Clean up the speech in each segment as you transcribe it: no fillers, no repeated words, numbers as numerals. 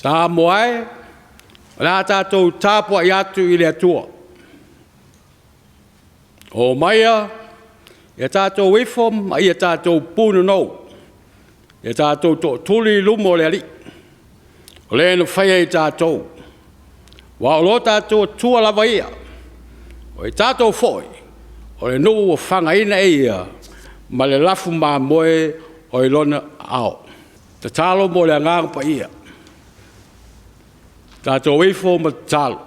Samoa e, o le a tatou tapuai atu i le Atua. Omaia, ia tatou ifo ma ia tatou punonou, ia tatou tootuli i luma o le Alii, o Le na faia i tatou, aua o lo tatou Atua lava ia, o i tatou foi o le nuu ua fagaina e Ia ma le lafumamoe o i Lona aao. Tatalo mo le Agaga Paia. Tatou ifo ma tatalo.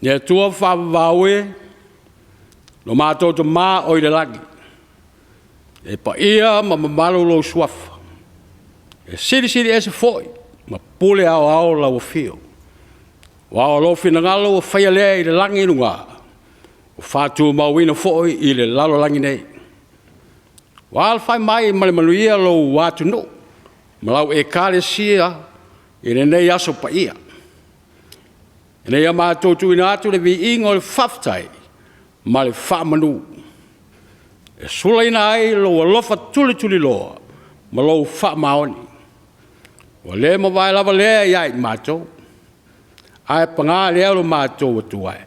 Le Atua faavavau e, lo matou Tama oi le lagi, e paia ma mamalu lou Suafa, e silisili ese foi ma pule aoao lau afio, aua o lou finagalo ua faia lea i le lagi i luga, ua faatumauina foi i le lalolagi nei. Ua alafai mai ma le manuia lou atunuu ma lau Ekalesia i lenei aso paia, ina ia matou tuuina atu le viiga o le faafetai ma le faamanu, e sulaina ai lou alofa tulituliloa ma lou faamaoni, ua le mavae lava lea ia i matou, ae paga lea lo matou atua e,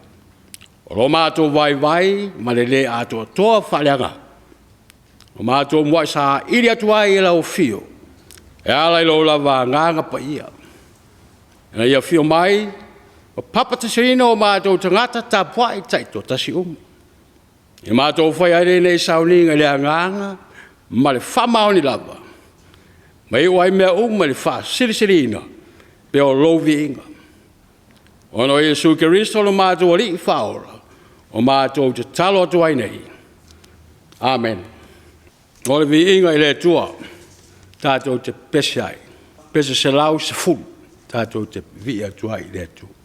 o lo matou vaivai ma le le atoatoa faaleaganuu, ua matou muai saili atu ai i lau afio e ala i lou lava Agaga Paia, ina ia afio mai ma papatiseina o matou tagata tapuai taitoatasi uma. Ia matou faia ai lenei sauniga i le agaga ma le faamaoni lava, ma iu ai mea uma i le faasilisiliina pea o lou viiga. Ona o Iesu Keriso lo matou Alii Faaola, ua matou tatalo atu ai nei. Amene. O le viiga i le Atua tatou te pepesi ai. Pese 110 tatou te vivii atu ai i le Atua.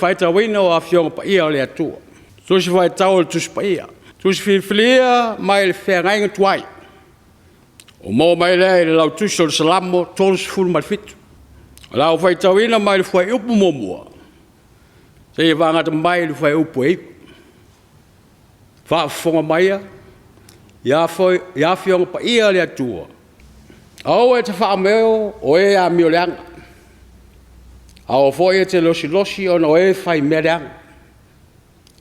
faitauina o Afioga Paia o le Atua. Tusi Faitau o le Tusi Paia. Tusi filifilia mai le feagaiga tuai, ua maua mai lea i le Lautusi o le Salamo 37. O le a ou faitauina mai le fuaiupu 1 seia faaga mai i le fuaiupu e 9. Faafofoga maia i Afioga Paia a le Atua, aua e te faameo o e amioleaga, aua foi e te losilosi ona o e faimea leaga,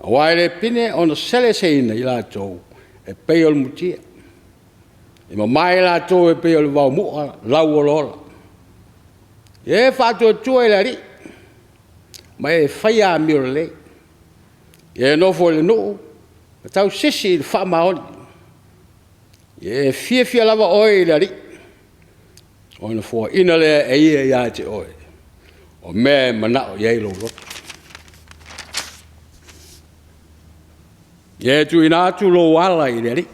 aua e le pine ona seleseina i latou e pei o le mutia, e mamae latou e pei o le vaomu'a lauolaola. Ia e faatuatua i le Alii ma e faia amio lelei. Ia e nofo i le nuu ma tausisi i le faamaoni. Ia e fiafia lava oe i le Alii, ona foaina lea e ia ia te oe o mea e manao i ai lou loto. Ia e tuuina atu lou ala i le Alii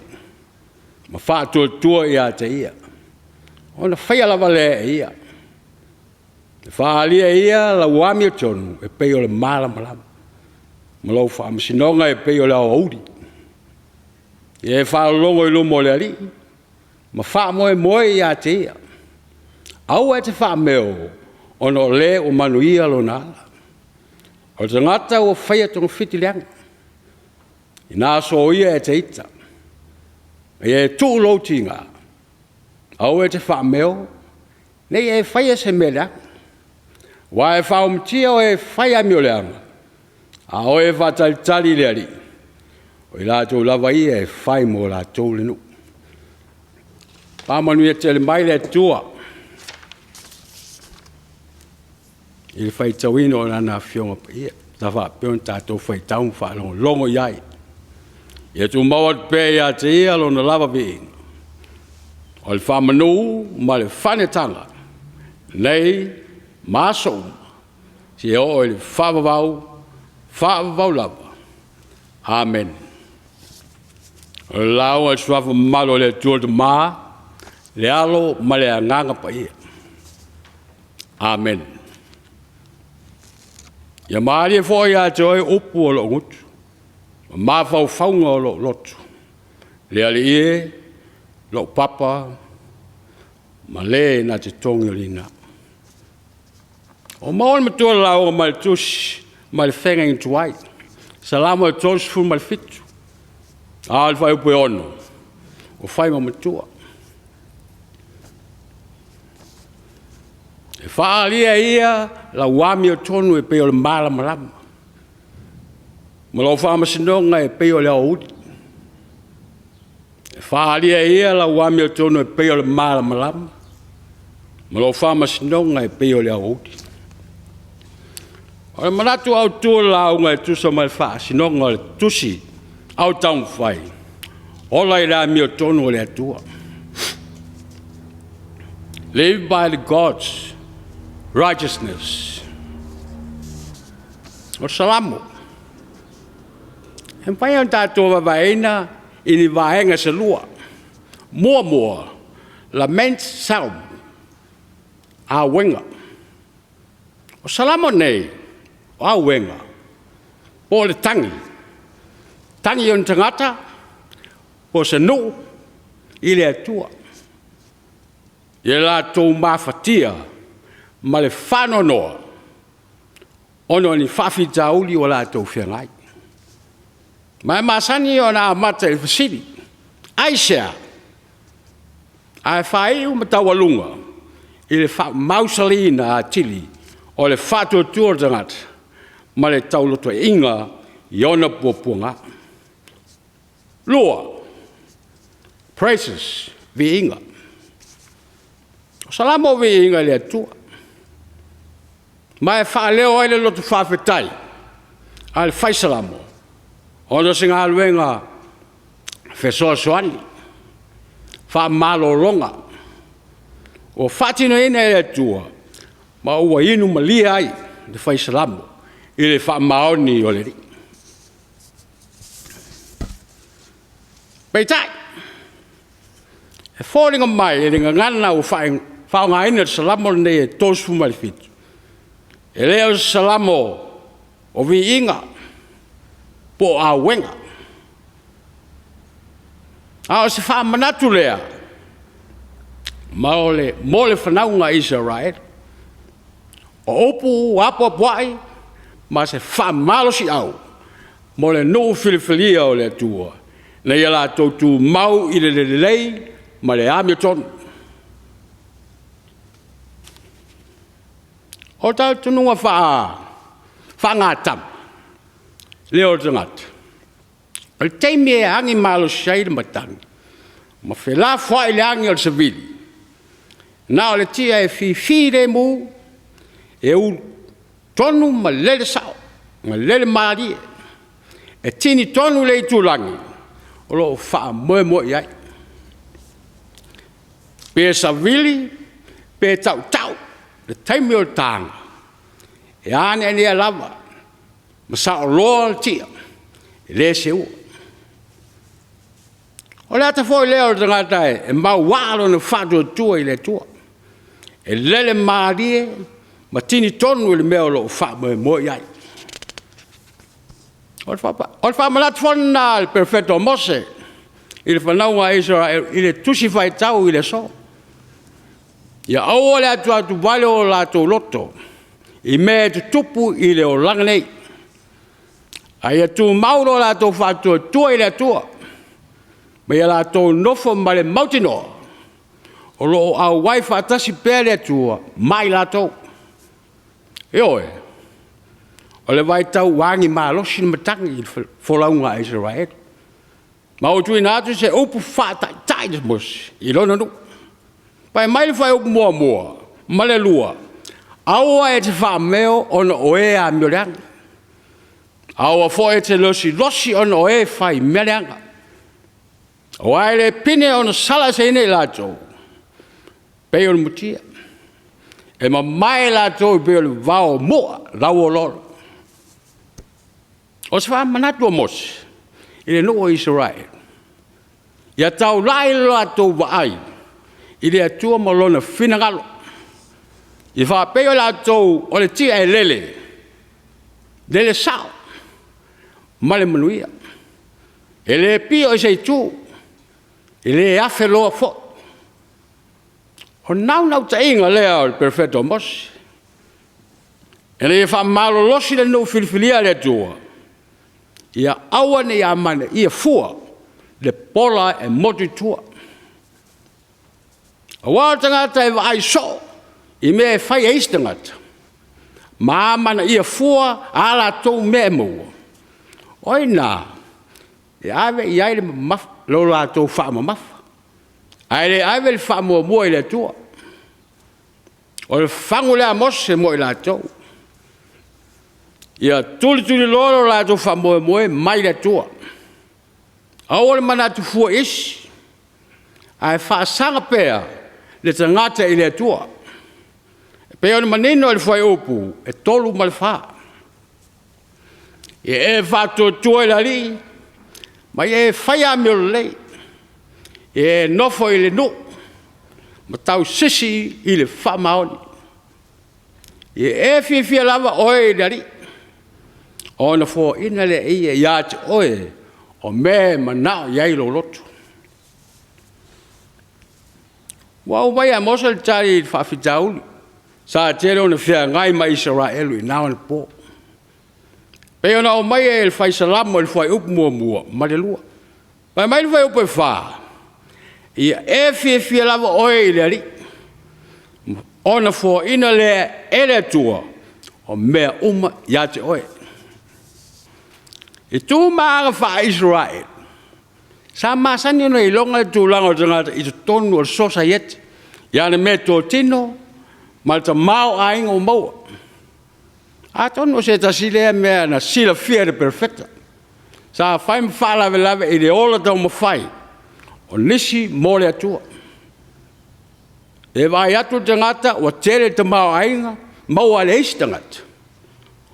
ma faatuatua ia te Ia, ona faia lava lea e Ia. E faaalia e Ia lau amiotonu e pei o le malamalama, ma lou faamasinoga e pei o le aoauli. Ia e faalologo i luma o le Alii ma faamoemoe ia te Ia. Aua e te faameo ona o le ua manuia lona ala, o le tagata ua faia togafiti leaga, ina soia e te ita. Ia e tuu lou tiga, aua e te faameo ne i e faia se mea leaga, aua e faaomatia o e fai amioleaga, a o e faatalitali i le Alii, o i latou lava ia e fai mo i latou le nuu. Faamanuia tele mai le Atua i le faitauina o Lana Afioga Paia sa faapea ona tatou faitau ma faalogologo i ai. Ia tumau atu pea ia te Ia Lona lava viiga, o le faamanu ma le faaneetaga, nei ma aso uma, seia oo i le faavavau, faavavau lava. Amene. O le lauga a le Suafa Mamalu o le Atua le Tama, le Alo ma le Agaga Paia. Amene. Ia malie foi ia te oe upu a lou gutu ma mafaufauga o lou loto, le Alii e, lou papa ma le na te togiogina. Ua maua le matua o le lauga mai le tusi mai le feagaiga tuai, Salamo 37, a o le fuaiupu e 6, ua fai ma matua. E faaalia e ia lau amiotonu e pei o le malamalama, ma lau faamasinoga e pei o le aoauli. E faaalia e ia lau amiotonu e pei o le malamalama, ma lau faamasinoga e pei o le aoauli. O le manatu autu o le lauga e tusa ma le faasinoga o le tusi Au Taumafai, Ola i le Amiotonu a le Atua. Live by the God's righteousness. O le Salamo, e mafai ona tatou vaevaeina i ni vaega se lua. Muamua, lament psalm, auega. O Salamo nei, o auega, po o le tagi, tagi o ni tagata, po o se nuu i le Atua, i le latou mafatia ma le faanoanoa ona o ni faafitauli ua latou feagai. Ma e masani ona amata i le fesili, aisea? Ae faaiu ma taualuga i le faamausaliina atili o le faatuatua o le tagata ma le taulotoeaiina i ona puapuaga. Lua, praises, viiga. O Salamo o viiga i le Atua, ma e faaleo ai le loto faafetai a le fai Salamo, ona o se galuega fesoasoani, faamalologa ua faatinoina e le Atua, ma ua inu malie ai le fai Salamo i le faamaoni o le Alii. Peitai, e foliga mai i le gagana ua faaaogaina i le Salamo lenei e 37, e le o se Salamo O viiga po o auega. A o se faamanatu lea mo le fanauga a Isaraelu. O upu apoapoai ma se faamalosiau mo le nuu filifilia o le Atua, ina ia latou tumau i le lelei ma le amiotonu. O le talitonuga faagatama lea o le tagata, o le taimi e agi malosi ai le matagi ma felafoai le agi a le savili, na o le tia e fifilemu, e utonu ma lele sao ma lele malie, e tini tonu le itulagi o lo o faamoemoe i ai. Pe savili pe tautau le taimi o le taga, e aneanea lava ma saoloa le tia, e le seua. O le ata foi lea o le tagata e mauaa lona faatuatua i le Atua, e lele malie ma tini tonu i le mea o lo o faamoemoe i ai. O le faamanatu foi lena a le perofeta o Mose i le fanauga a Isaraelu i le tusi faitau i le aso. Ia aua le atuatuvale o latou loto i mea e tutupu i le olaga nei, a ia tumau lo latou faatuatua i le Atua ma ia latou nofo ma le mautinoa o lo o auai faatasi pea le Atua ma i latou. Ioe, o le vaitau ua agi malosi le matagi i le folauga a Isaraelu, ma ua tuuina atu se upu faataitai a Mose i lona nuu. Fai mai le fuaiupu 1 ma le 2, aua e te faameo ona o e amioleaga, aua foi e te losilosi ona o e faimea leaga. Aua e le pine ona sala eseina i latou pei o le mutia, e mamae latou pei o le vao moa lauoloolo. O se faamanatu a Mose i le nuu o Isaraelu, ia taulai lo latou vaai i le Atua ma Lona finagalo, ia faapei o latou o le tia e lele, lele sao ma le manuia. E le pio i se itu, e le afeloa foi. O le naunautaiga lea o le Perofeta o Mose, ina ia faamalolosi le nuu filifilia a le Atua, ia aua ne i amanaia fua le pola e motu i tua. Aua o le tagata e vaai soo i mea e fai e isi tagata ma amanaia fua a latou mea e maua, o i ina e ave i ai lo latou faamamafa, ae le ave le faamuamua i le Atua. O le fagu lea a Mose mo i latou, ia tulituliloa lo latou faamoemoe mai le Atua. Aua le manatu fua i isi, ae faasaga pea le tagata i le Atua. E pei ona manino i le fuaiupu 3 ma le 4. Ia e faatuatua i le Alii ma ia e faia amio lelei, ia e nofo i le nuu ma tausisi i le faamaoni. Ia e fiafia lava oe i le Alii, ona foaina lea e ia ia te oe o mea e manao i ai lou loto. Ua aumai e Mose le tali i le faafitauli sa tele ona feagai ma Isaraelu i na ona po. E pei ona aumaia e le Fai Salamo i le fuaiupu 1 ma le 2. Fai mai le fuaiupu 4, ia e fiafia lava oe i le Alii, ona foaina lea e le Atua o mea uma ia te oe. I tu ma aga faa-Isaraelu, sa masani ona iloga le tulaga o le tagata i totonu o le sosaiete i ana meatotino ma le tamaoaiga ua maua. Atonu o se tasi lea mea na silafia e le Perofeta, sa fai ma faalavelave i le ola taumafai o nisi mo le Atua. E vaai atu le tagata ua tele le tamaoaiga maua a le isi tagata,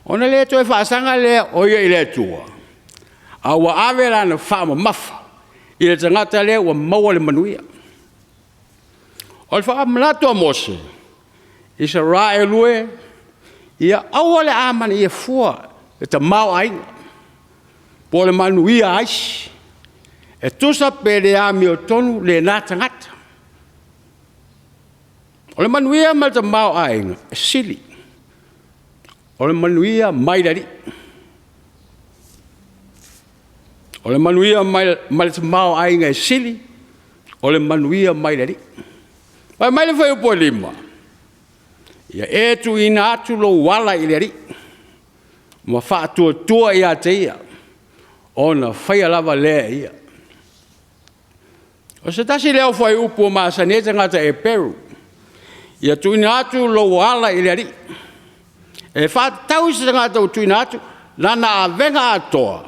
ona le toe faasaga lea o ia i le Atua, a ua ave lana faamamafa i le tagata lea ua maua le manuia. O le faamanatu a Mose, Isaraelu e, ia aua le amanaia fua le tamaoaiga, po o le manuia a isi. E tusa pe le amiotonu lena tagata. O le manuia ma le tamaoaiga, e sili. O le manuia mai le Alii. O le manuia ma le tamaoaiga e sili, o le manuia mai le Alii. Fai mai le fuaiupu 5, “Ia e tuuina atu lou ala i le Alii, ma faatuatua ia te Ia, ona faia lava lea e ia.” O se tasi lea o fuaiupu ua masani ai tagata Eperu, ia tuuina atu lou ala i le Alii. E faatatau i se tagata ua tuuina atu lana avega atoa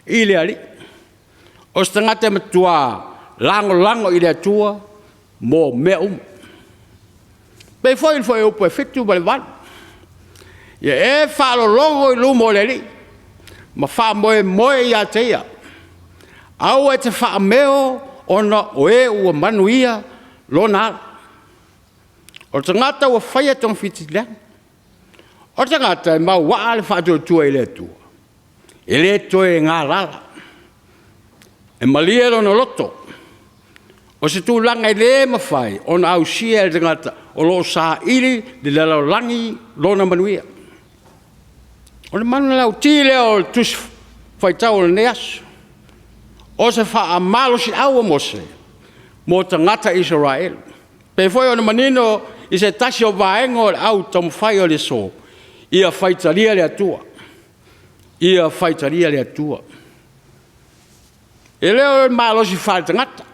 i le Alii. O se tagata e matua lagolago i le Atua mo mea uma. E pei foi o le fuaiupu 7 ma le 8, “Ia e faalologo i luma o le Alii, ma faamoemoe ia te Ia, aua e te faameo ona o e ua manuia lona ala.” O le tagata ua faia togafiti leaga. O le tagata e mauaa le faatuatua i le Atua, e le toe galala, e malie lona loto. O se tulaga e le mafai ona ausia e le tagata o lo o saili i le lalolagi lona manuia. O le manulauti lea o le Tusi Faitau o lenei aso, o se faamalosiau a Mose mo tagata Isaraelu. E pei foi ona manino i se tasi o vaega o le au taumafai o le aso, ia faitalia le Atua, ia faitalia le Atua. E le o le malosi faaletagata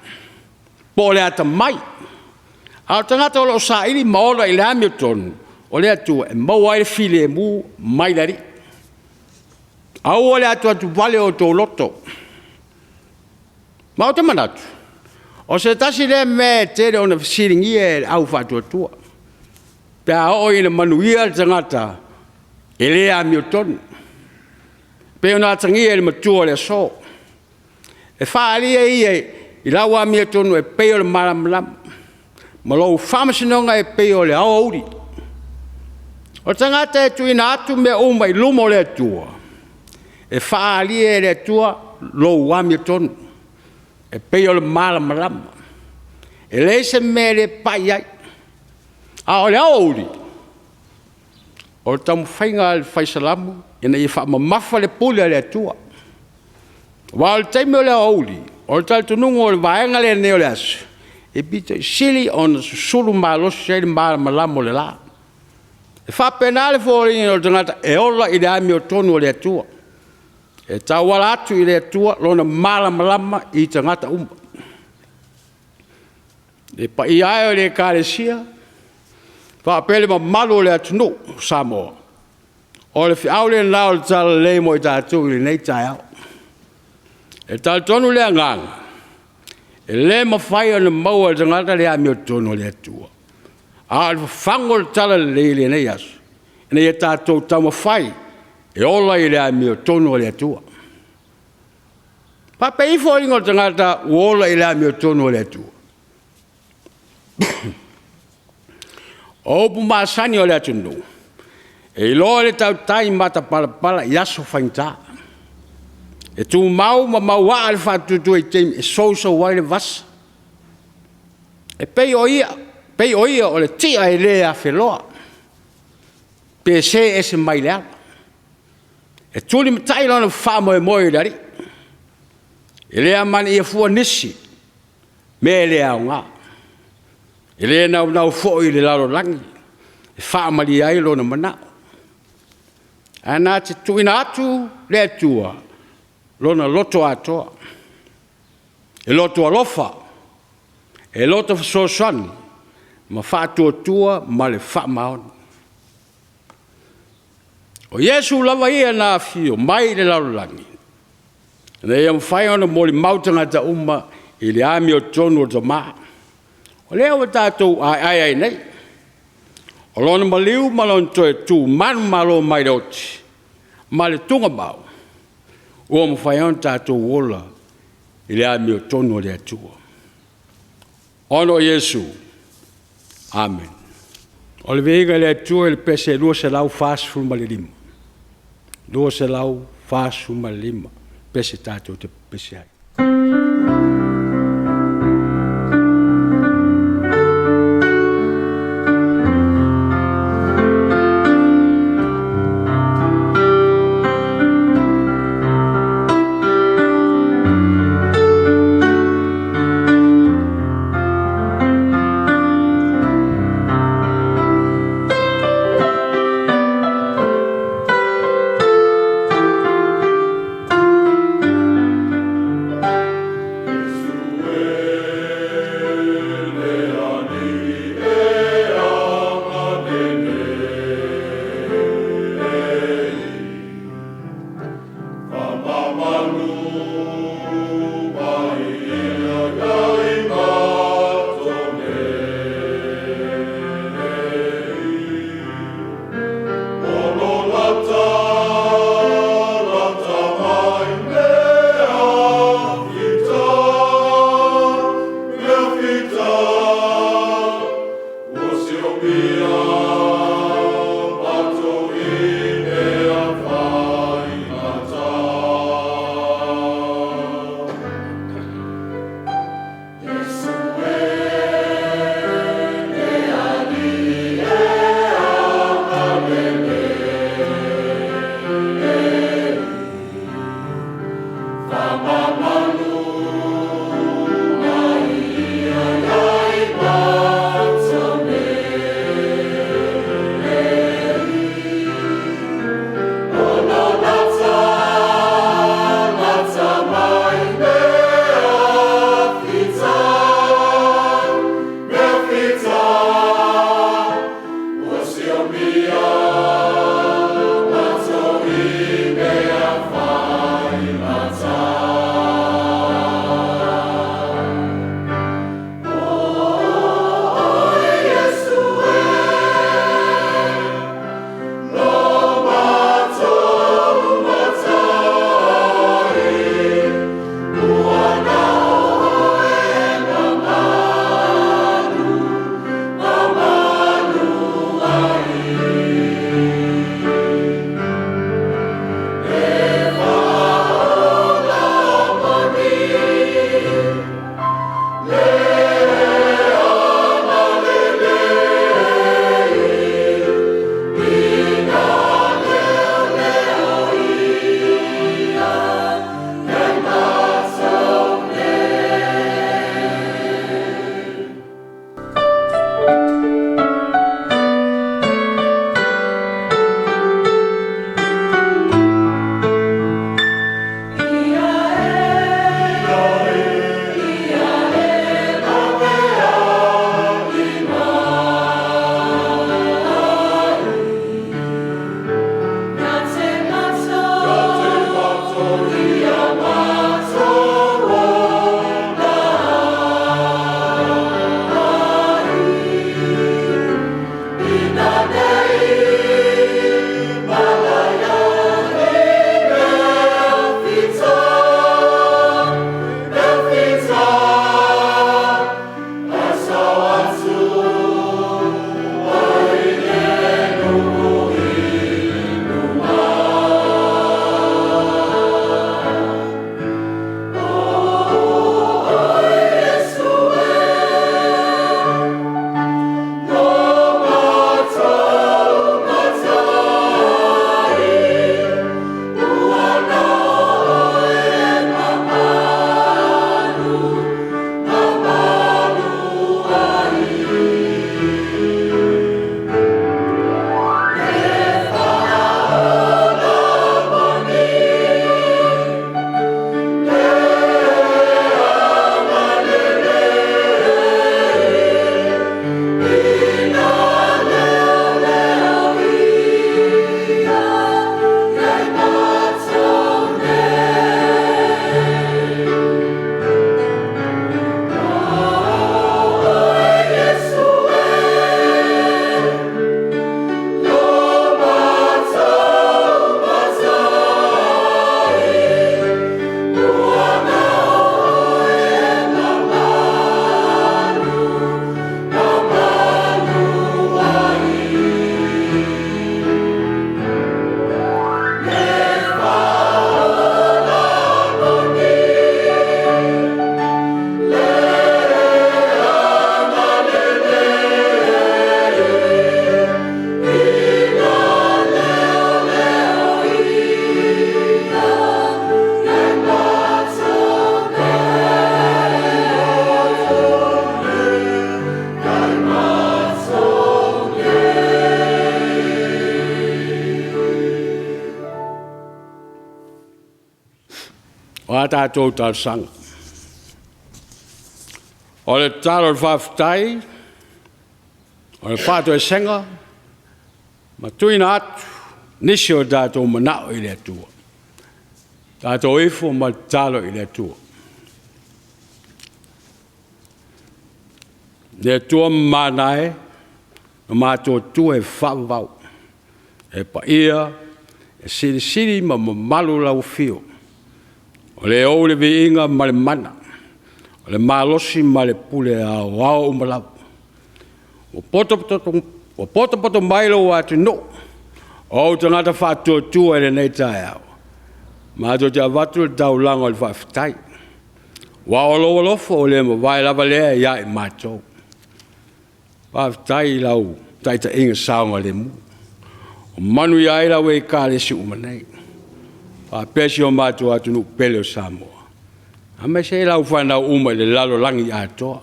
po o le atamai, a o le tagata o lo o saili ma ola i le amiotonu, o le Atua, e maua ai le filemu mai le Alii. Aua le atuatuvale o outou loto. Ma ou te manatu, o se tasi lea mea e tele ina fesiligia e le au faatuatua, pe a oo ina manuia le tagata e le amiotonu, e pei ona atagia i le matua o le aso. E faaalia ia i lau amiotonu e pei o le malamalama, ma lou faamasinoga e pei o le aoauli. O le tagata e tuuina atu mea uma i luma o le Atua, e faaalia e le Atua lou amiotonu, e pei o le malamalama. E leai se mea e le pai i ai. A o le aoauli, o le taumafaiga a le fai Salamo ina ia faamamafa le pule a le Atua. Aua o le taimi o le aoauli, o le talitonuga o le vaega lenei o le aso, e aupito sili ona susulu malosi ai le malamalama o le la. E faapena le foliga o le tagata e ola i le amiotonu a le Atua, e tauala atu i le Atua lona malamalama i tagata uma. Le paia e o le Ekalesia faapea le mamalu o le atunuu o Samoa, o le feau lena o le talalelei mo i tatou i lenei taeao. E talitonu le agaga, e le mafai ona maua e le tagata le amiotonu a le Atua, a o le fafagu o le talalelei i lenei aso, ina ia tatou taumafai e ola i le amiotonu a le Atua. E faapei foliga o le tagata ua ola i le amiotonu a le Atua? O upu masani a le atunuu, e iloa le tautai matapalapala i aso faigata. E tumau ma mauaa le faatuatua i taimi e sousou ai le vasa. E pei o ia o le ti'a e le afeloa, pe see ese mai le ala. E tulimatai lona faamoemoe i le Alii, e le amanaia fua nisi mea e le aoga. E le naunau foi i le lalolagi e faamalie ai lona manao, ae na te tuuina atu i le Atua lona loto atoa, e loto alofa, e loto fesoasoani ma faatuatua ma le faamaoni. O Iesu lava ia na afio mai i le lalolagi, ina ia mafai ona molimau tagata uma i le amiotonu a le Tama. O lea ua tatou aeae ai nei, o Lona maliu ma Lona toe tu manumalo mai le oti ma le tugamau, ua mafai ai ona tatou ola i le amiotonu a le Atua. Ona o Iesu. Amene. O le viiga i le Atua i le pese 245. 245 pese tatou te pepesi ai. tatou talosaga. O le tatalo o le faafetai, o le faatoesega, ma tuuina atu nisi o tatou manao i le Atua. Tatou ifo ma tatalo i le Atua. Le Atua mamana e, lo matou Atua e faavavau, e paia, e silisili ma mamalu lau afio, o le ou le viiga ma le mana, o le malosi ma le pule aoao uma lava. Ua potopoto mai lou atunuu, o ou tagata faatuatua i lenei taeao, matou te avatu le taulaga o le faafetai, aua o lou alofa ua le mavae lava lea ia i matou. Faafetai i lau taitaiga saogalemu, ua manuia ai lau Ekalesia uma nei, faapea si o matou atunuu pele o Samoa, aemaise ai lau fanau uma i le lalolagi atoa.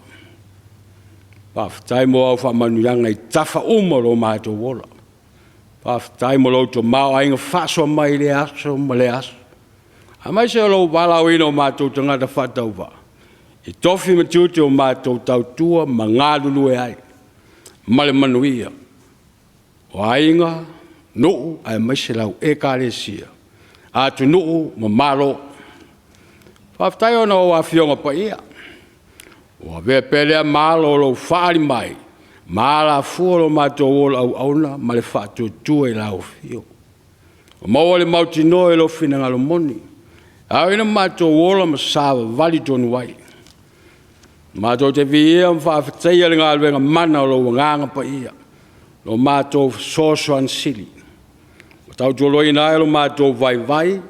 Faafetai mo au faamanuiaga i tafa uma o lo matou ola. Faafetai mo lou tamaoaiga faasoa mai i lea aso ma lea aso, aemaise o lou valaauina o matou tagata faatauvaa i tofi ma tiute ua matou tautua ma galulue ai ma le manuia o aiga, nuu aemaise lau Ekalesia, atunuu ma Malo. Faafetai ona o Afioga Paia, ua avea pea lea ma alo o lou faaali mai ma alafua o lo matou ola auauna ma le faatuatua i lau Afio. Ua maua le mautinoa i lou finagalo moni, e ao ai ona matou ola ma savavali tonu ai. Matou te viia ma faafetaia le galuega mana o lou Agaga Paia, lo matou fesoasoani sili, ua tautoaluaina ai lo matou vaivai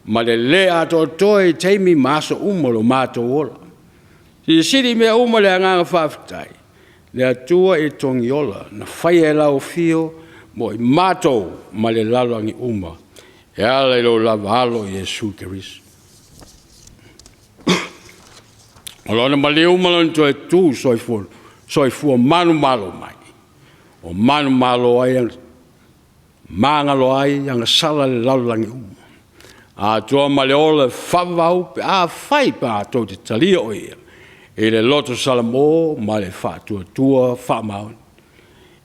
ma le le atoatoa i taimi ma aso uma o lo matou ola. Silisili mea uma le agaga faafetai, le Atua e Togiola na faia e lau Afio mo i matou ma le lalolagi uma, e ala i lou lava Alo o Iesu Keriso. O Lona maliu ma Lona toe tu soifua manumalo mai, ua manumalo ai magalo ai agasala le lalolagi uma, atoa ma le ola faavavau pe afai pe a tou te talia o Ia i le loto salamo ma le faatuatua faamaoni.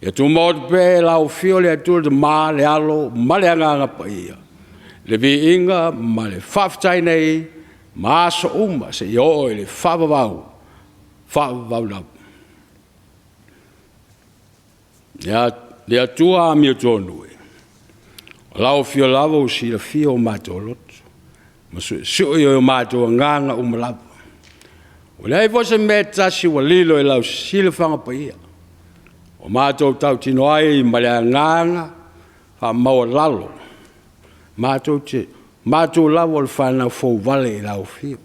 Ia tumaoti pea i lau Afio le Atua le Tama, le Alo ma le Agaga Paia, le viiga ma le faafetai nei ma aso uma seia oo i le faavavau, faavavau lava. Le Atua amiotonu e, o lau Afio lava ua silafia o matou loto ma suisui o matou agaga uma lava. Ua leai foi se mea e tasi ua lilo i lau silafaga paia, ua matou tautino ai ma le agaga faamaualalo, matou lava o le fanau fouvale i lau Afio.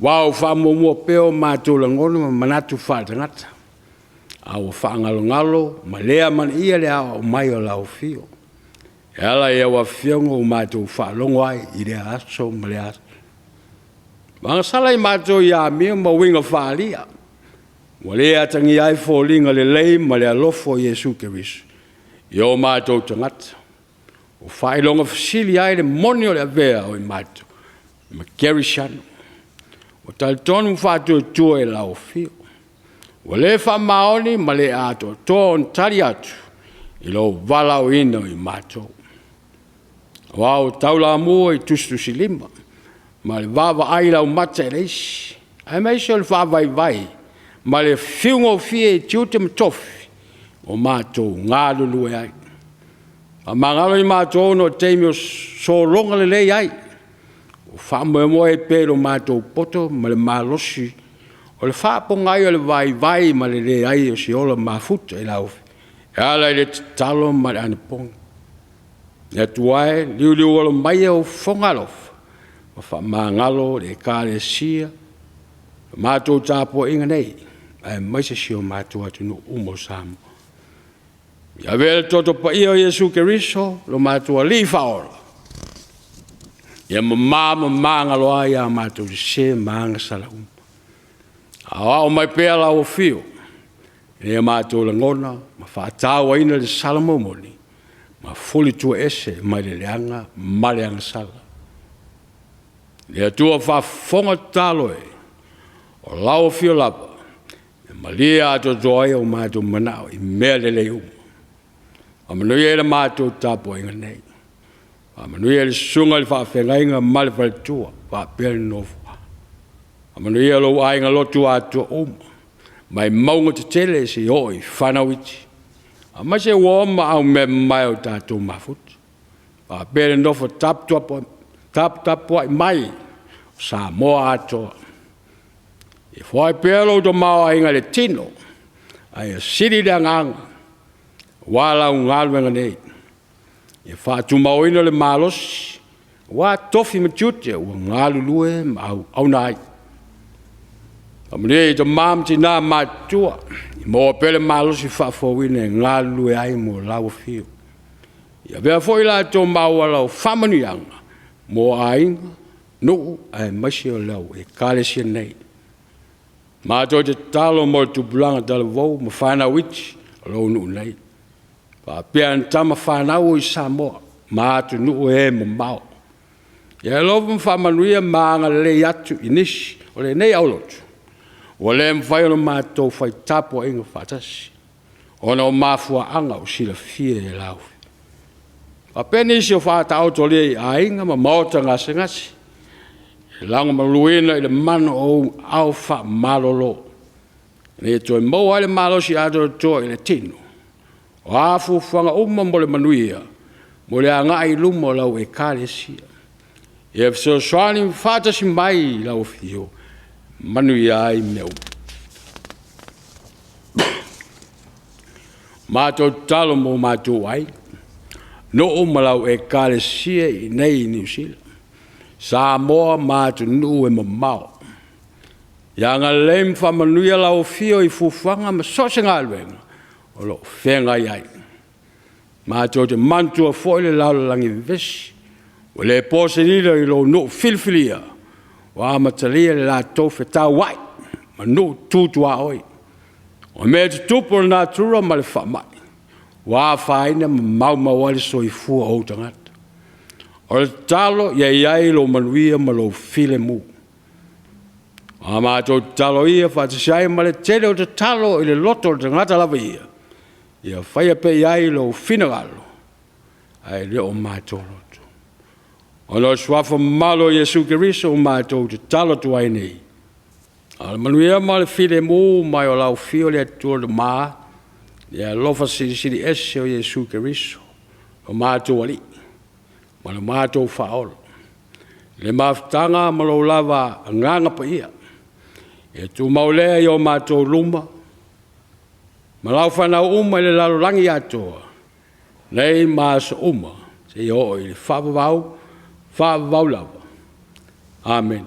Aua ua faamuamua pea o matou lagona ma manatu faaletagata, a ua faagalogalo ma le amanaia le aoao mai o lau Afio. E ala i lau Afioga ua matou faalogo ai i lea aso ma lea aso. Ua agasala i matou i amio ma uiga faaalia, ua le atagia ai foliga lelei ma le alofa o Iesu Keriso i o matou tagata. Ua faailoga fesili ai le moni o le avea o i matou ma kerisiano. Ua talitonu ma faatuatua i lau Afio, ua le faamaoni ma le atoatoa ona tali atu i lou valaauina o i matou. Aua ua taulamua i tusitusilima ma le vaavaai laumata i le isi, aemaise o le faavaivai ma le fiu gofie i tiute ma tofi ua matou galulue ai. Faamagalo i matou ona o taimi o sologa lelei ai, ua faamoemoe ai pea i lo matou poto ma le malosi o le faapogai o le vaivai ma le leai o se ola mafuta i lau Afioga e ala i le tatalo ma le anapogi. Le Atua e, liuliualo maia ou fofoga alofa ma faamagalo le Ekalesia i la matou tapuaiga nei, aemaise si o matou atunuu uma o Samoa. Ia avea le toto paia o Iesu Keriso lo matou Alii Faaola, ia mama ma magalo ai a matou sese ma agasala uma. Aoao mai pea lau Afio ina ia matou lagona ma faatauaina le sala momoli ma fulituaese mai le leaga ma le agasala. Le Atua faafofoga tatalo e, o lau afio lava, e malie atoatoa ai o matou manao i mea lelei uma. Faamanuia i le matou tapuaiga nei. Faamanuia i le susuga i le faafeagaiga ma le faletua faapea le nofoaga. Faamanuia lou aiga lotu atoa uma, mai mauga tetele seia oo i fanau iti, aemaise uo ma aumeamamae o tatou mafuta, faapea le nofo taputapuai mai a Samoa atoa. Ia foai pea lou tamaoaiga i le tino, ae ia sili le agaga aua lau galuega nei. Ia faatumauina le malosi aua tofi ma tiute ua galulue ma auauna ai. Faamanuia i tama ma tina matutua, ia maua pea le malosi faafouina e galulue ai mo lau afio. Ia avea foi i latou ma auala o faamanuiaga mo aiga, nuu aemaise o lau Ekalesia nei. Matou te tatalo mo le tupulaga talavou ma fanau iti a lou nuu nei, faapea ana tama fanau o i Samoa ma atunuu e mamao. Ia e alofa ma faamanuia ma agalelei atu i nisi o lenei aulotu ua le mafai ona matou fai tapuaiga faatasi ona o mafuaaga ua silafia e lau Afioga. Faapea nisi o faataotolia i aiga ma maota gasegase, e lagomaluina i le mana o ou aao faamalolo, ina ia toe maua ai le malosi atoatoa i le tino. O a fuafuaga uma mo le manuia mo le agai i luma o lau Ekalesia. Ia fesoasoani ma faatasi mai i lau Afio e manuia ai mea uma. Matou tatalo mo matou aiga, nuu ma lau Ekalesia i inei i Niu Sila, Samoa ma atunuu e mamao. Ia agalelei ma faamanuia lau Afio i fuafuaga ma so o se galuega o lo o feagai ai. Matou te manatua foi le lalolagi vevesi, ua le po se lilo i lou nuu filifilia ua amatalia le latou fetauai ma nuu tu tuaoi. O mea tutupu o le natura ma le faamai, ua afaina ma maumau ai le soifua o ou tagata. O le tatalo, ia i ai lou manuia ma lou filemu. O a matou tatalo ia faatasi ai ma le tele o tatalo i le loto o le tagata lava ia, ia faia pea i ai lou finagalo, ae le o matou loto. Ona o le suafa mamalu o Iesu Keriso ua matou tatalo atu ai nei, a o le manuia ma le filemu mai o lau Afio le Atua le Tama, le alofa Silisili Ese o Iesu Keriso lo matou Alii ma lo matou Faaola, le mafutaga ma lou lava Agaga Paia, ia tumau lea i o matou luma ma lau fanau uma i le lalolagi atoa, nei ma aso uma seia oo i le faavavau, faavavau lava. Amene.